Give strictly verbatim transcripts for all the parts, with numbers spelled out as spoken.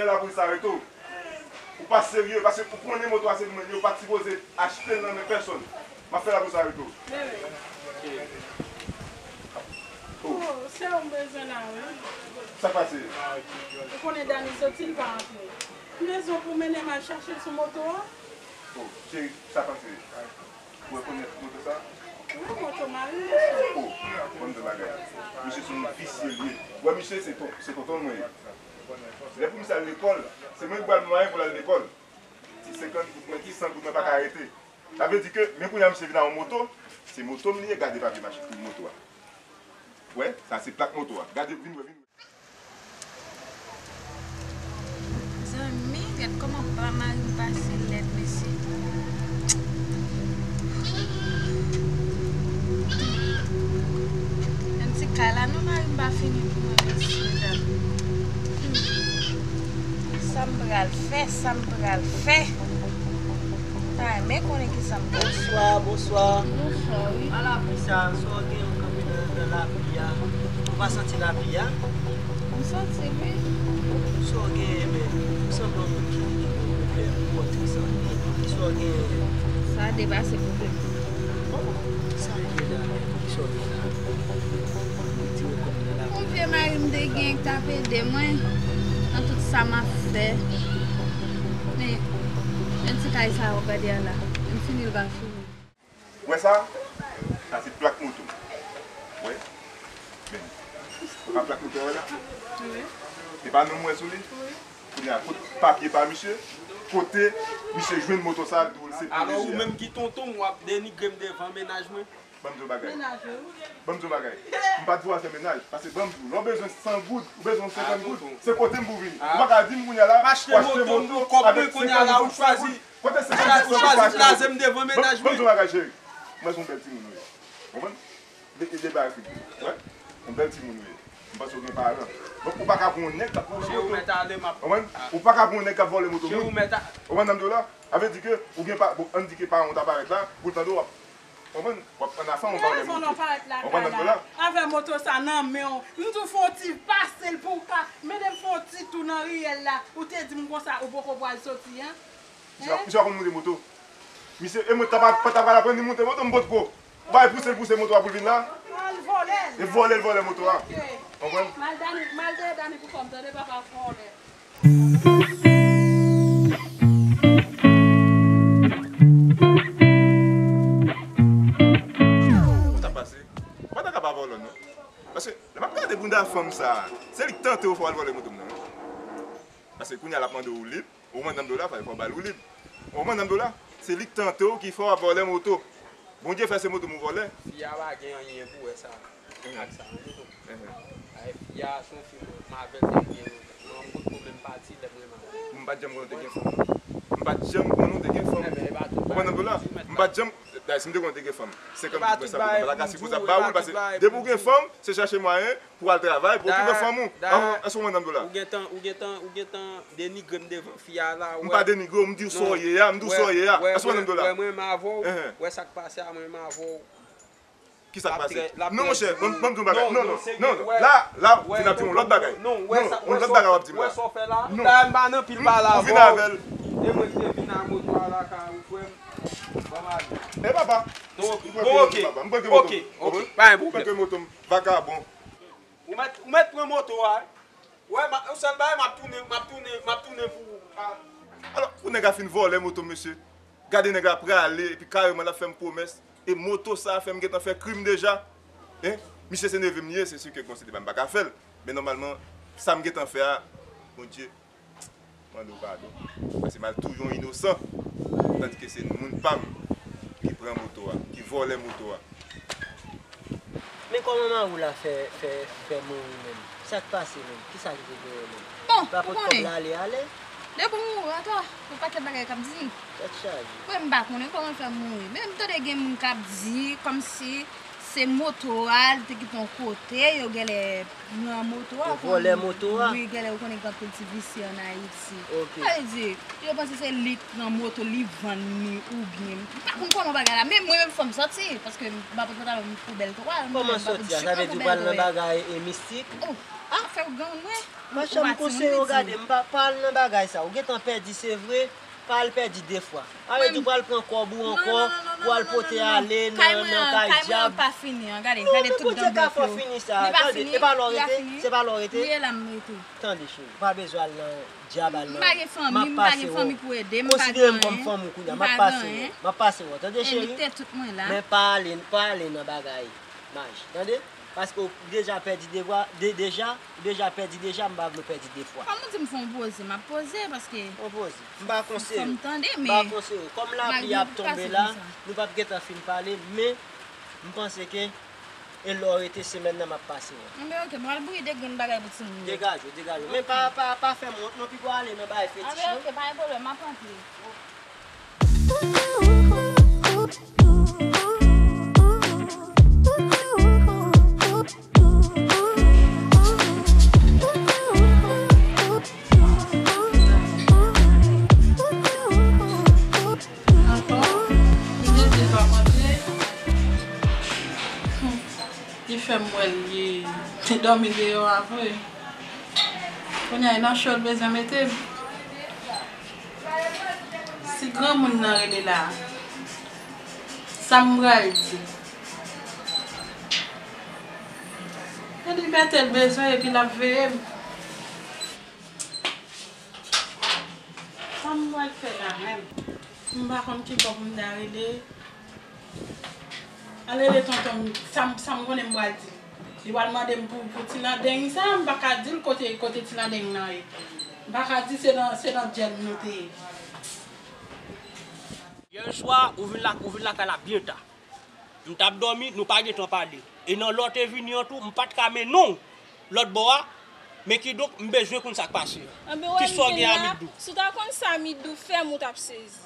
Fè lapolis arete w. Ou pa serye, paske ou konnen moto a se pou mwen li ye, ou pa t sipoze achte l nan men pèsonn. M ap fè lapolis arete w. Oh, se ou m bezwen la, wi. Sa k pase? Ou konnen Dani soti, li pa rantre. M bezwen pou mennen m al chache l sou moto a. Oh, cheri, sa k pase? Ou rekonèt moto sa? Wi, moto mari m, mesye. Oh, bon, de bagay. Misye se yon visye li ye. Ou wè misye se ton, se tonton mwen ye. Lè pou misye al lekòl, se mwen ki ba l mwayen pou l al lekòl. Ti senkant goud mwen, ti san goud mwen pa ka rete. Sa vle di ke, men kounye a misye vin ak yon moto, se moto m li ye, gade papye machin, moto a. Wè, sa se plak moto a. Gade, vin wè, vin wè. Zanmi, gad kòman pa mari m pase lèd, mesye. Yon ti kay la, non, mari m pa fini pou mwen, mesye, dam. Hmm. Sa m pral fè, sa m pral fè. Ta renmen konnen kisa m pral fè. Bonswa, bonswa. Bonswa, wi. Ala, kisa, sa w gen, w kanpe nan, nan lapli a? Ou pa santi lapli a? M santi, wi. Sa w gen, men, ou sanble yon moun ki, ki gen pwoblèm, ou wè, ou santi. Kisa w gen? Sa depase pwoblèm. Bon, sa w gen la, men, kisa w gen la? Ou di w konn nan lapli. Yon vye mari m te gen ki t ap ede mwen nan tout sa m ap fè. Men, yon ti kay sa w ap gade a la, m fini l pa fini. Ou wè sa? Sa se plak moto m. Wè? Men, se pa plak moto a w wè la? Wi. Se pa non m wè sou li? Wi. Kounye a, kote papye pa misye? Kote misye jwenn moto sa, l di w l se pou misye a? Alò, ou menm ki tonton m, w ap denigre m devan mennaj mwen? Ban m di w bagay. Mennaj ou? Ban m di w bagay. M pa di w al fè mennaj. Paske ban m di w, lè w bezwen san goud, ou bezwen senkant goud, se kote m pou w vini. Ou pa ka di m kounye a la, w achte moto avèk senkant goud, san goud. Kote senkant goud, san goud w achte moto? Ban m di w bagay, cheri. Mwen se yon bèl timoun ou ye. Konprann? De, de, de bagay figi. Wè? Yon bèl timoun ou ye. M panse w gen paran. Donk, ou pa ka pran yon nèg k ap vòlè moto. Konprann? Ou pa ka pran yon nèg k ap vòlè moto moun. Konprann sa m di w la? Sa vle di ke ou gen pa, bon, ann di ke paran w ta parèt la, pou l tande w ap, konprann? W ap ann afè yon vòlè moto. Konprann sa m di w la? Avè moto sa nan men w. M di w fè yon ti pase l pou w ka, mete m fè yon ti tou nan riyèl la. Ou te di m konsa, ou poko pral soti, en? Misye pa, misye pa konn moute moto. Misye, e mwen ta pa, pa ta pral aprann li moute moto, m potko. Ou pa pouse l pouse moto a pou l vin la? Al vòlè l. E vòlè l vòlè moto a. Oke. Konprann? Mal Dani, mal dèyè Dani pou kò m, tande papa vòlè. Sa pase? Ou pa ta ka pa vòlè non. Paske, lè m ap gade bounda fanm sa, se li k tante w fò w al vòlè moto m nan, non? Paske kounye a l ap mande w lib, ou konprann nan m di w la, fò w ba l ou lib. Ou konprann nan m di w la? Se li k tante w ki fè w ap vòlè moto. Bondye fè se moto m ou vòlè. Fi a pa gen anyen pou wè sa ak sa, non, tonton. Ay, fi a se yon fi mwen, m avè l depi byen lontan. Mwen, m pot pwoblèm pati lè m renmen avè l. M pa t janm konnen w te gen fanm, non. M pa t janm konnen w te gen fanm. Ou konprann nan m di w la? M pa t janm, dayè, si m te konnen w te gen fanm, senkant goud mwen san goud mwen pa ta ka sipoze ap ba ou l, paske depi w gen fanm, se chache mwayen pou w al travay, pou w okipe fanm ou. Èske w konprann nan m di w la? Ou gentan, ou gentan, ou gentan denigre m devan fi a la, wè. M pa denigre w, m di w sa w ye a, m di w sa w ye a. Èske w konprann nan m di w la? Wè, mwen renmen avè w, wè sa k pase a, mwen renmen avè w. Kisa k pase? Non, monchè, ban m, ban m di w yon bagay. Non, non, non, non. La, la, w vin ap di yon lòt bagay. Non, yon lòt bagay w ap di m la. Non. Ou vin avè l. E mwen ki te vin ak moto a lakay ou, frè m. Ban m ale. E papa. Bon, oke. Oke, oke. Pa gen pwoblèm. Ou mèt, ou mèt pran moto a, wi. Wè, ma, yon sèl bagay, m ap tounen, m ap tounen, m ap tounen pou ou. Alò, pou nèg la fin vòlè moto m, mesye. Gade nèg la prale, epi kareman l ap fè m pwomès. E moto sa a fè m gentan fè krim deja. Hein? Misye se neve m li ye, se si ke bon, se te pa m pa ka fè l. Men nòmalman, sa m gentan fè a, Bondye, mande w padon. Paske m al touye yon inosan. Tandike se moun pa m ki pran moto a, ki vòlè moto a. Men kòman mari w la fè, fè, fè mouri menm? Sa k pase menm? Kisa ki te genyen menm? Bon, ou konnen. Rapò kòb la ale, ale. Depi w mouri atò, yon pakèt bagay k ap di. Tèt chaje. Mwen, m pa konnen kòman l fè mouri. Men m tande gen moun k ap di kòmsi se moto a, li te kite yon kote, yo genlè pran moto a. Yo vòlè moto a? Wi, genlè ou konnen gen anpil ti visye ann Ayiti. Ok. Sa vle di, yo panse se li k pran moto, li vann li, oubyen, m pa konn kòman bagay la, men mwen menm fò m sòti, paske m pa pot pantalon m pou bèl twa, mwen menm m pa pot jip mwen pou bèl twa. Kòman sòti a? Sa vle di ou pral nan bagay, e, mistik? Oh. Sa fè w gen yon lwen. Machann, m konseye w, gade, m pa, pa al nan bagay sa. Ou gentan pèdi, se vre, pa al pèdi de fwa. Alè di w pral pran kòb ou ankò, pou al pote ale nan, nan kay dyab. Non, men Bondye ka fè w fini sa. Tande, e pa la w rete? Se pa la w rete? Tande, cheri, pa bezwen al nan dyab, al nan. M pa gen fanmi, m pa gen fanmi pou ede m, m pa gen anyen. Konsidere m kòm fanmi w kounye a, m ap pase wè w. M ap pase wè w, tande, cheri? Men pa ale, pa ale nan bagay maj, tande? Paske w deja pèdi devwa, de, deja, ou deja pèdi deja, m pa vle w pèdi de fwa. Kòm ou di m fè yon poze, m ap poze, paske. Yon poze. M pa konseye w. M pa konseye w. Kòm lapli ap tonbe la, nou p ap gentan fin pale, men m panse ke e lè w rete semèn nan, m ap pase wè w. Anben, oke, m pral bouyi de grenn bagay pou timoun yo. Degaje w, degaje w. Men pa, pa, pa fè m wont non, piga w ale nan bagay fetich non. Anben, oke, pa gen pwoblèm, m ap antre. Ankò, li rete pa manje. Li fè m wè li te dòmi deyò a vre. Kounye a, e nan cho l bezwen mete m. Si granmoun nan rele la, sa m pral di? E libète l bezwen epi l ap veye m. Sa m pral fè la menm? M pa konn ki bò pou m ta rele. Al rele tonton m, sa m, sa m konnen m pral di l. Li pral mande m pou, pou ti landeng sa, m pa ka di l kote, kote ti landeng nan ye. M pa ka di se nan, se nan djèl nou te ye. Yè swa, ou vin la, ou vin lakay la byen ta. M t ap dòmi, nou pa gentan pale. E nan lè w te vini an tou, m pa t ka mennen w lòt bò a, men kidonk, m bezwen konn sa k pase. Anben, w wè m vin la, si w ta konn sa Midou fè m, ou t ap sezi.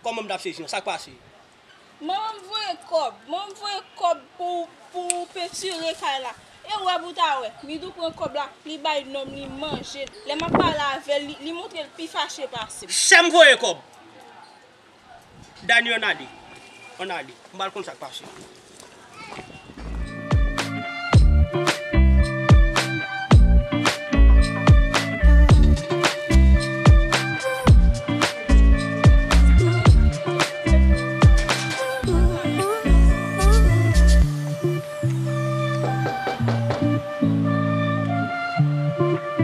Kòman m t ap sezi an? Sa k pase? Manman m voye kòb. Manman m voye kòb pou, pou pentire kay la. E wè pou w ta wè. Midou pran kòb la, li bay nonm li manje. Lè m ap pale avè l, li, li montre l pi fache pase m. Sè m voye kòb. Dani, ann ale. Ann ale. M pral konn sa k pase.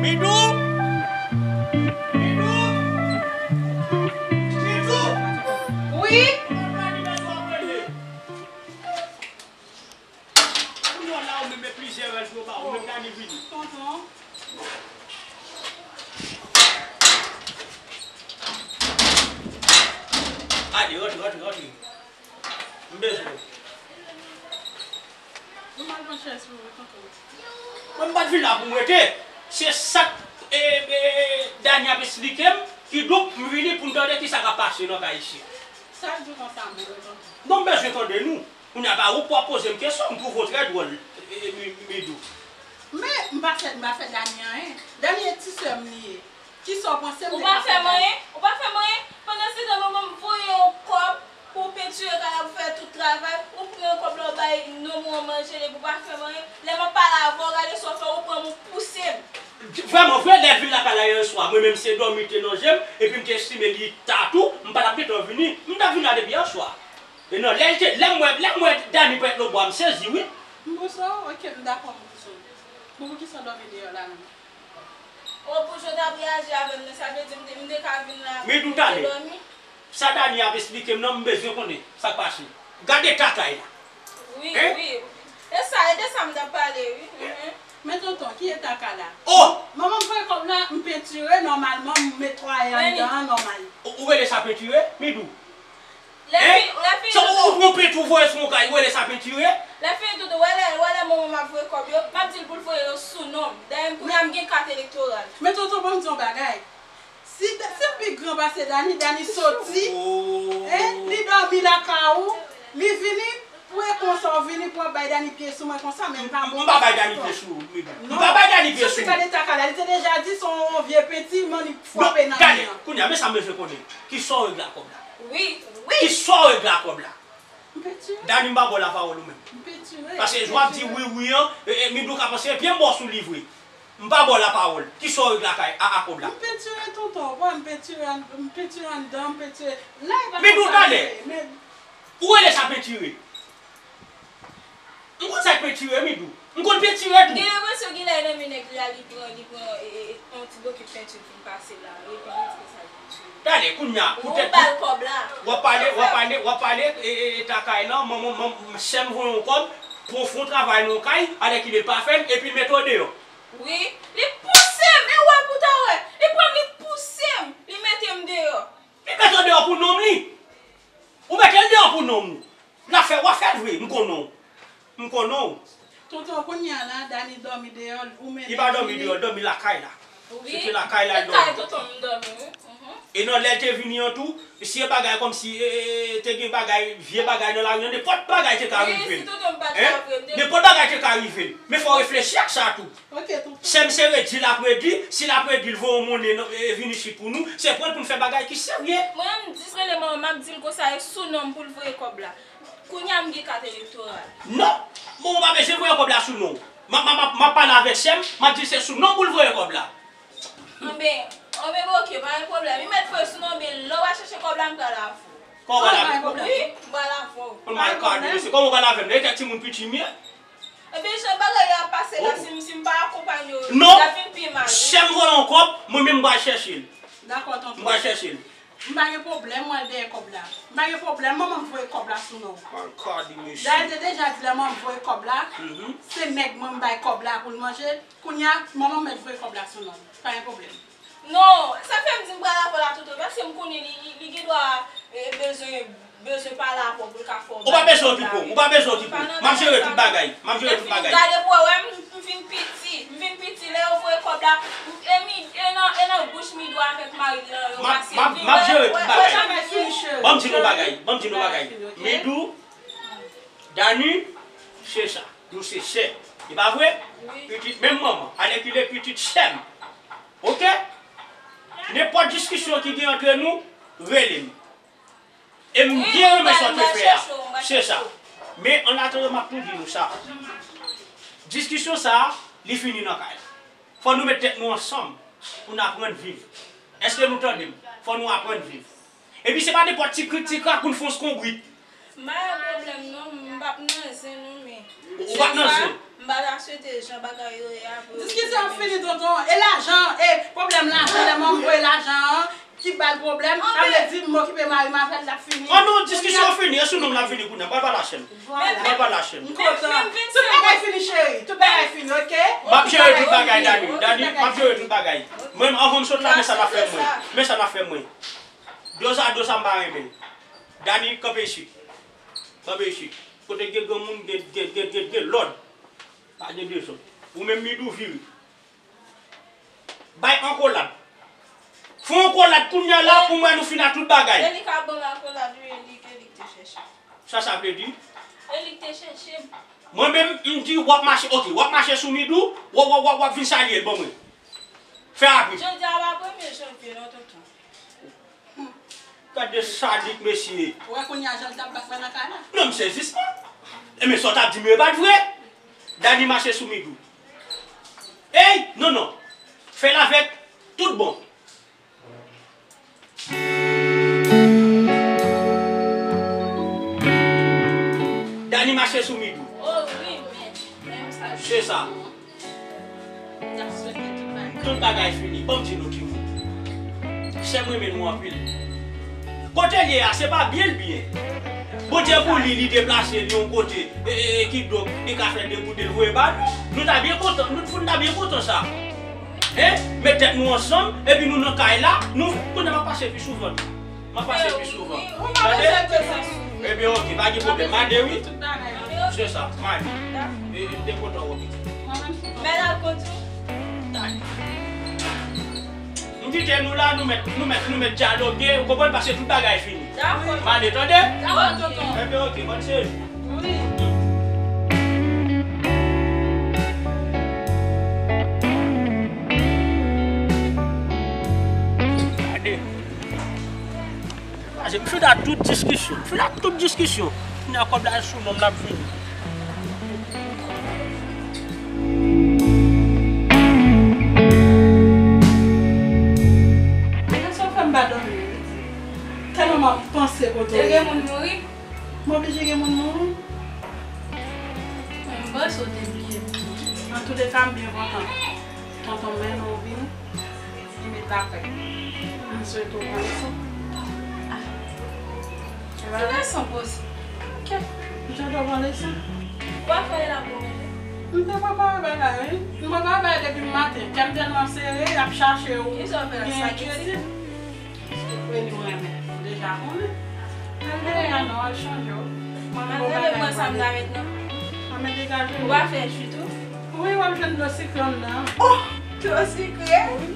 Midou! Midou! Midou! Wi? Kounye a la, ou menm, e plizyè rèl pou yo ba ou, ou menm Dani vini. Tonton. Ale, rantre, rantre, rantre. M bezwen w. Mwen, m pa t vin la pou m rete. Se sa k, e, e, Dani ap esplike m, kidonk m vini pou m tande kisa k ap pase nan kay isit. Sa l di w konsa, mwen, tonton? Non, m bezwen tande nou. Kounye a, pa ou k pral poze m kesyon, m twouve w trè dwòl, e, e, Mi-, Midou. Men, m pa fè, m pa fè Dani anyen. Dani e ti sè m li ye. Kisa w panse m te ka fè Dani? Ou pa fè m anyen, ou pa fè m anyen. Pandansetan, manman m voye yon kòb pou pentire kay la, pou fè tout travay. Ou pran kòb la, ou bay nonm ou an manje l, epi ou pa fè m anyen. Lè m ap pale avè w, gade sa w fè, ou pran m, ou pouse m. Vrèman vre, lè l vin lakay la yè swa, mwen menm se dòmi te nan je m, epi m te estime li ta tou, m pa t ap gentan vini. M t ap vin la depi yè swa. E nan lè l te, lè m wè, lè m wè Dani parèt nan bwa, m sezi, wi. M pouse w? Oke, m dakò, m pouse w. Bon, poukisa w dòmi deyò la menm? O, pou jan w t ap reyaji avè m nan, sa vle di m te, m te ka vin la pou m te dòmi? Sa Dani ap esplike m nan, m bezwen konnen sa k pase. Gad eta kay la. Wi, wi. E sa, e de sa m t ap pale, wi. Men tonton, ki eta kay la? O! Manman m voye kòb la, m pentire nòmalman, m netwaye anndan an nòmal. Ou, ou rele sa pentire, Midou? Lè fini, lè fini, tonton. Ou pran penti ou voye sou yon kay, ou rele sa pentire? Lè fini, tonton, wè lè, wè lè manman m ap voye kòb yo, m ap di l pou l voye yo sou non m. Dayè, m, kounye a, m gen kat elektoral. Men tonton, ban m di yon bagay. Si, si l pi gran pase Dani, Dani soti, en, li dòmi lakay ou, li vini, pou e konsa w vini pou w ap bay Dani pye sou mwen konsa, men m pa bon. M pa bay Dani pye sou ou, Midou. M pa bay Dani pye sou ou. Soti gade eta kay la, li te deja di se yon vye penti, man li frape nan mi an. Gade, kounye a, men sa m bezwen konnen. Kisa w regle ak kòb la? Wi, wi. Kisa w regle ak kòb la? M pèdi Dani, m pa ba w lapawòl ou menm. Paske jan w ap di wi, wi an, e, e, Midou ka panse e pye m ba w sou li vre. M pa ba w lapawòl. Kisa w regle lakay a, a kòb la? M pentire, tonton, w wè, m pentire ann-, m pentire anndan, m pentire. Midou, talè. Ou rele sa pentire? M konn sa k pentire, Midou. M konn pentire tou. Gen enpresyon gen lè nan men nèg la, li pran, li pran, e, e, e, yon ti bokit penti fin pase la, epi li di ke sa l pentire. Talè, kounye a, poutèt w ap pale, w ap pale, w ap pale, e, e, e, ta kay lan, manman, manman, sè m voye yon kòb pou yon fon travay nan yon kay, alèkile l pa fè l, epi l mete w deyò. Wi, li pouse m, e wè pou ta wè. Li pran m, li pouse m, li mete m deyò. Li mete w deyò pou nonm li. Ou mete l deyò pou nonm ou. L ap fè, w ap fè l vre, m konnen w. M konnen w. Tonton, kounye a la, Dani dòmi deyò, ou menm. Li pa dòmi deyò, l dòmi lakay la. Wi. Se te lakay la l dòmi. Se kay tonton m dòmi, wi. Mhm. E nan lè l te vini an tou, si e bagay kòmsi, e, e, e, te gen bagay, vye bagay nan lari an, nenpòt bagay te ka rive l. Wi, si tonton m pa t la vre, m te... Nenpòt bagay te ka rive l. Men fò w reflechi ak sa tou. Ok, tonton. Sè m se redi l ap redi, si l ap redi l voye yon monnen nan, e, vin isit pou nou, se pran l pou n fè bagay ki serye. Mwen menm, m di, rele manman m, m ap di l konsa, e sou non m pou l voye kòb la. Kounye a m gen kat elektoral. Non! Bon, ou pa bezwen voye kòb la sou non w. M ap, m ap, m ap, m ap pale avèk sè m, m ap di l se sou non m pou l voye kòb la. Anben, anben, oke, pa gen pwoblèm. Li mèt voye sou non, men lè w al chèche kòb la, m pral avè w. Kòman w pral avè m? Wi, m pral avè w. Oh my God, mesye, kòman w pral avè m? E kèk timoun piti m ye? Ebyen, jan bagay yo ap pase la, si m, si m pa akonpanye w, l ap vin pi mal, wi. Non. Sè m voye yon kòb, mwen menm m pral chèche l. Dakò, tonton. M pral chèche l. M pa gen pwoblèm, m al dèyè kòb la. M pa gen pwoblèm, manman m voye kòb la sou non w. Dayè, l te deja di lè manman m voye kòb la, se nèg mwen m bay kòb la pou l manje l. Kounye a, manman m mèt voye kòb la sou non m. Pa gen pwoblèm. Non, sa k fè m di m pral avè w la, tonton, paske m konnen li, li, li gen dwa, e, bezwen, bezwen pale avè w pou l ka fè w bay kòb la. Ou pa bezwen okipe w, ou pa bezwen okipe w. M ap jere tout bagay, m ap jere tout bagay. Gade pou w wè, m, m vin piti, m vin piti, lè yo voye kòb la, e mi, e nan, e nan bouch Midou avèk mari l lan yo pase. M ap, m ap jere tout bagay. Ban m di nou bagay, ban m di nou bagay. Midou, Dani, se sa. Nou se sè. E pa vre? Wi. Pitit menm manman. Alèkile pitit sè m. Oke? Nenpòt diskisyon ki gen antre nou, rele m. E m byen renmen sa w te fè a. Se sa. Men, annatandan, m ap tou di nou sa. Diskisyon sa a, li fini nan kay la. Fò nou met tèt nou ansanm pou n aprann viv. Èske nou tande m? Fò nou aprann viv. Epi se pa nenpòt ti krik ti krak pou n fè yon konbrit. M pa gen pwoblèm non, m p ap nan zen non, men... Ou p ap nan zen? M pa ta swete jan bagay yo ye a pou yo... Diskisyon an fini, tonton. E lajan, e pwoblèm lajan, lè manman voye lajan an, ki ba l pwoblèm, sa vle di m okipe mari m avè l, l ap fini. Oh non, diskisyon an fini, e sou non m l ap vini kounye a, pral pa lache m. Vwala. Pral pa lache m. M kontan. Tout bagay fini, cheri. Tout bagay fini, oke? M ap jere tout bagay, Dani. Dani, m ap jere tout bagay. Mwen, anvan m sot la, men sa n ap fè mwen. Men sa n ap fè mwen. Dozado sa m pa renmen. Dani, kanpe isit. Kanpe isit. Kote gen granmoun, gen, gen, gen, gen, gen lòd. Pa gen dezòd. Ou menm, Midou, vire. Bay ankolad. Fè yon ankolad kounye a la pou mwen nou fin ak tout bagay. E li ka ban m ankolad, wi, e li, e li k te chèche. Sa sa vle di? E li k te chèche m. Mwen menm, m di w ap mache, oke, w ap mache sou Midou, w ap, w ap, w ap, w ap vin salye l ban mwen. Fè rapid. Jodi a pa premye janvye non, tonton. Gade sadik, mesye. Ou wè kounye a jan l t ap bat mwen nan kay la? Non, m sezi, man. Enben, sa w t ap di m yo, e pa t vre? Dani mache sou Midou. Ey, non, non. Fè l avèk tout bon. Dani mache sou Midou. Oh, wi, men, men sa. Se sa. Tout bagay fini. Ban m di nou, timoun. Sè m renmen nou anpil. Kote l ye a, se pa byen l byen. Bondye pou li, li deplase li yon kote, e, e, e, kidonk, li ka fè degoute l voye ba nou. Nou ta byen kontan, nou, nou ta byen kontan sa. Hein? Met tèt nou ansanm, epi nou nan kay la, nou, kounye a m ap pase pi souvan. M ap pase pi souvan. Tande? Ebyen, oke, pa gen pwoblèm. M ale, wi. Se sa, m ale. E, e, m te kontan wè w, pitit. Men al kontou. M kite nou la, nou mèt, nou mèt, nou mèt dyaloge, ou konprann, paske tout bagay fini. Dakò. M ale, tande? Dakò, tonton. Ebyen, oke, bòn sezi. Wi. Gade. Pase, m fin ak tout diskisyon. M fin ak tout diskisyon. Kounya kòb la sou non m, l ap vini. Mezanmi, sa w fè m pa dòmi wi. Tèlman m ap panse kote w ye. Te gen moun mouri? M oblije gen moun mouri. Mwen, m panse w te bliye m. Antouka, m byen kontan. Tonton m mennen w vini. Li met lakay. M swete w pran leson. Ah. Se leson posib. Ok. M swete w pran leson. Ou pa fè la pou mwen. M te prepare bagay, wi. M prepare bagay depi maten. Kè m tèlman sere, y ap chache w. Kisa w fè la? Gen enkyetid. Paske Fredi m renmen, ou deja konnen. Al dèyè a non, al chanje w. Al leve mwen sa m ta met nan. Mwen degaje. Ou pa fè jwi tou? Wi, w ap jwenn dlo sikre anndan. Oh! Dlo sikre? Wi.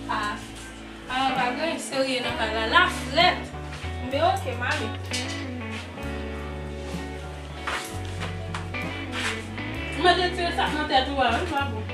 Ah, ah, pa gen serye nan kay la. La frèt. Men ok, m ale. Mwen retire sa k nan tèt ou a, wi, pa bon.